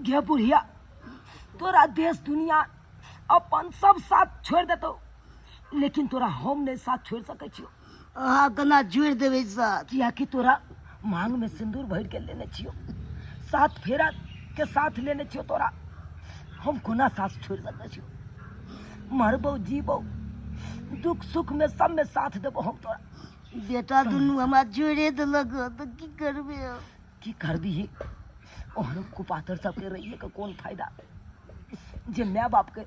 गे बुढ़िया तोरा देश दुनिया अपन सब साथ छोड़ि देतौ लेकिन तोरा हम नहि साथ छोड़ि सकै छियौ अहाँ केना छोड़ि देबै साथ कियाकि तोरा मांग में सिंदूर भरि के लेने छियौ सात फेरा के साथ लेने छियौ तोरा हम कोना साथ छोड़ि सकै छियौ मरबौ जीबौ दुख सुख में सब में साथ देबौ हम तोरा बेटा दुनू हमरा छोड़े देलक हँ, तऽ की करबै हम? की करबिही ओहन कुपातर सबके रहिए के कोन फायदा जे माय बाप के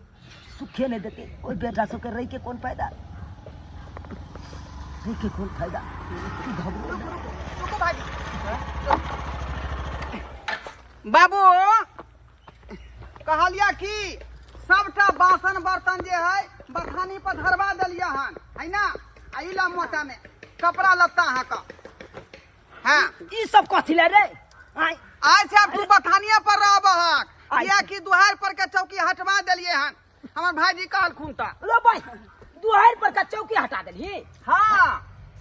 सुखे नहि देतै ओहि बेटा सबके रहि के कोन फायदा रहि के कोन फायदा तू घबरो नहि। रुको भाजी बाबू कहलिया कि सबटा बासन बर्तन जे है बथानी पर धरवा देलिया हन है ना आ ई ला मोटा में कपड़ा लत्ता अहाँके हाँ ई सब कथी ले रे आय आज से आब तू बथानिया पर रहबहक आइ से। कियाकि दुहार पर के चौकी हटवा देलिए हन हमर भाईजी कहलखुन त रो भाई दुहार पर का चौकी हटा देलही हाँ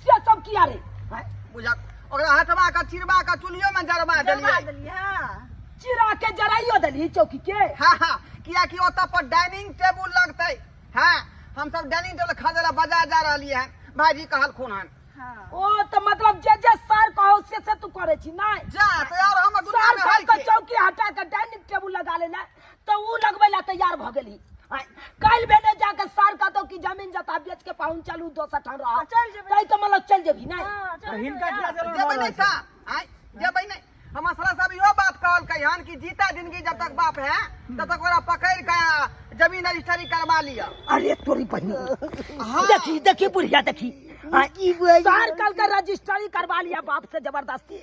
से सब किया रे आय, बुझक ओकरा हटवा के चिरवा के चूल्हियो में जरवा जमा देलिए देलियै हाँ चिरा के जराइयो देलही चौकी के हाँ हाँ कियाकि ओतऽ पर डाइनिंग टेबुल लगतै हाँ हम सब डाइनिंग टेबुल खरीदे ला बाजार जा रहलिए हन भाईजी कहलखुन हन हाँ ओ तऽ मतलब जे जे सर कहो से से तू करे छी नहीं जा तो यार हम दुनिया सर में कह है के के चौकी हटा के डाइनिंग टेबुल लगा लेना तो ऊ लगबै ला तैयार भऽ गेली आँय, काल्हि भेने जाके सर कहतो कि जमीन जता बेच के पाहुन चलू दोसर ठाम रह चल जेबै। तै तऽ मतलब चल जेबही नहीं हाँ, चल हिनका जेबै। किया जरूर जेबै नहीं था आय जेबै नहीं हमर साला साहब इहो बात कहलकै हन कि जीता जिंदगी जब तक बाप है तब तक ओकरा पकड़ के जमीन रजिस्ट्री करवा लिअ अरे तोरी बहिनी देखी देखी बुढ़िया देखी आँय, की बहिनी? सार कल के रजिस्ट्री करवा लिया बाप से जबरदस्ती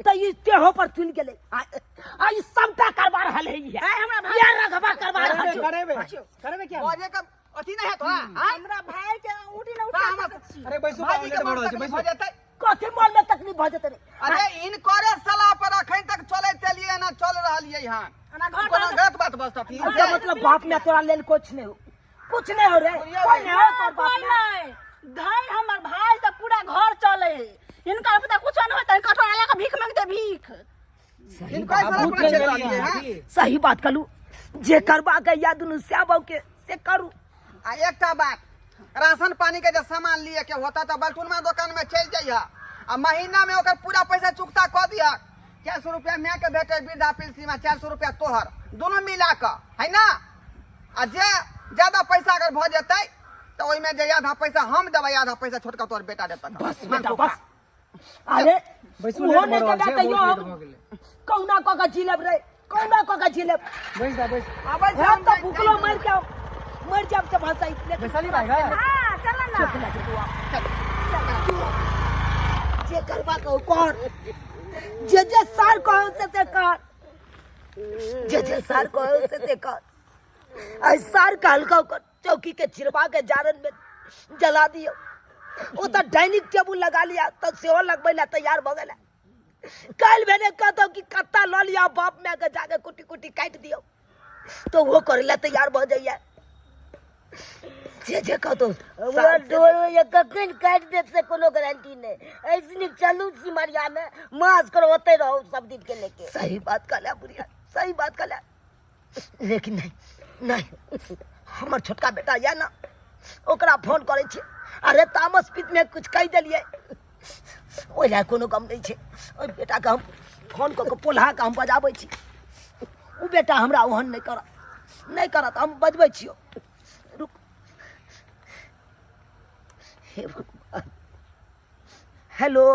तो ई तेहो पर तुल गेलै आँय, आ ई सबटा करवा रहल है ई आँय, हमरा भाई- ये रघवा करवा रहल छै। करेबे करेबे क्या बजे के अथी नहीं है तो आय हमरा भाई के उठी न ता उठा हमर सकै छी अरे बैसू भाईजी के लेट भऽ मन रहल छै तकलीफ बैसू भऽ जेतै कथी मन में तकलीफ भऽ जेतै रे अरे इनकरे सलाह पर अखन तक चलैत एलियै ना चल रहलियै हन हमरा घर कोनो गलत बात बजतथिन ओकर मतलब बाप में तोरा लेल कुछ नहीं हो कुछ नहीं हो रे कोई नहीं हो तोर बाप कोई में नहीं धन हमर भाई से पूरा घर चले हिनकर पुता कुछ नहीं होता कठोर आला के भीख मांगते भीख इनकरे सलाह भूत पर लग चलि गेलियै रहलियै अहाँ हन की? सही बात कहलू जे करबा के या दुनू श्याबो के से करू आ एकटा बात राशन पानी के जे सामान लिए के होता तऽ बलटुनमा दोकान में चलि जइह आ महीना में ओकर पूरा पैसा चुकता कऽ दिह 400 रुपया माय के भेटे वृद्धा पेंशन में 400 रुपया तोहर दोनों मिला कऽ है ना आ जे ज्यादा पैसा अगर भऽ जेतै तऽ ओहिमे जे आधा पैसा हम देबै आधा पैसा छोटका तोहर बेटा देतै बस बेटा बस अरे बैसू ओहो लेट नहि भऽ रहल देबै छै, तैयो बहुत लेट हम भऽ गेलै। कहुना कऽ के जी लेब रे कहुना कऽ के जी लेब बैस जा बैस आबै छै हम हम तऽ जाइ- भुखलो मरि जाब मरि जाब से भसाई बैसली भाई घर हाँ चल ना जे करबा कहू कर जे जे सर कहू से से कर जे जे सर कहू से से कर आई सर कहलकौ कर चौकी के छिड़वा के जारन में जला दियौ ओ तऽ डाइनिंग टेबुल लगा लिया तऽ सेहो लगबै लए तैयार भऽ गेलै काल्हि भेने कहतौ कि कत्ता लऽ लिअ बाप मायके जाके कुटी कुटी काटि दियौ तऽ ओहो करै लए तैयार भऽ जाइए जे जे कहतौ हमरा डर होइए कखन काटि देत से कोनो गारंटी नहि ऐसे नीक चलू सिमरियामे मास करो ओतहि रहू सब दिनके लेके सही बात कहला बुढ़िया सही बात कहला लेकिन नहीं नहीं हमर छोटका बेटा यऽ ने ओकरा फोन करै छियै अरे तामस पीत में कुछ कहि देलियै ओहि लए कोनो गम नहि छै ओहि बेटाके हम फोन कऽ कऽ पोल्हा कऽ हम बजाबै छी ओ बेटा हमरा ओहन नहि करत नहि करत हम बजबै छियौ रुक हे भगवान हेलो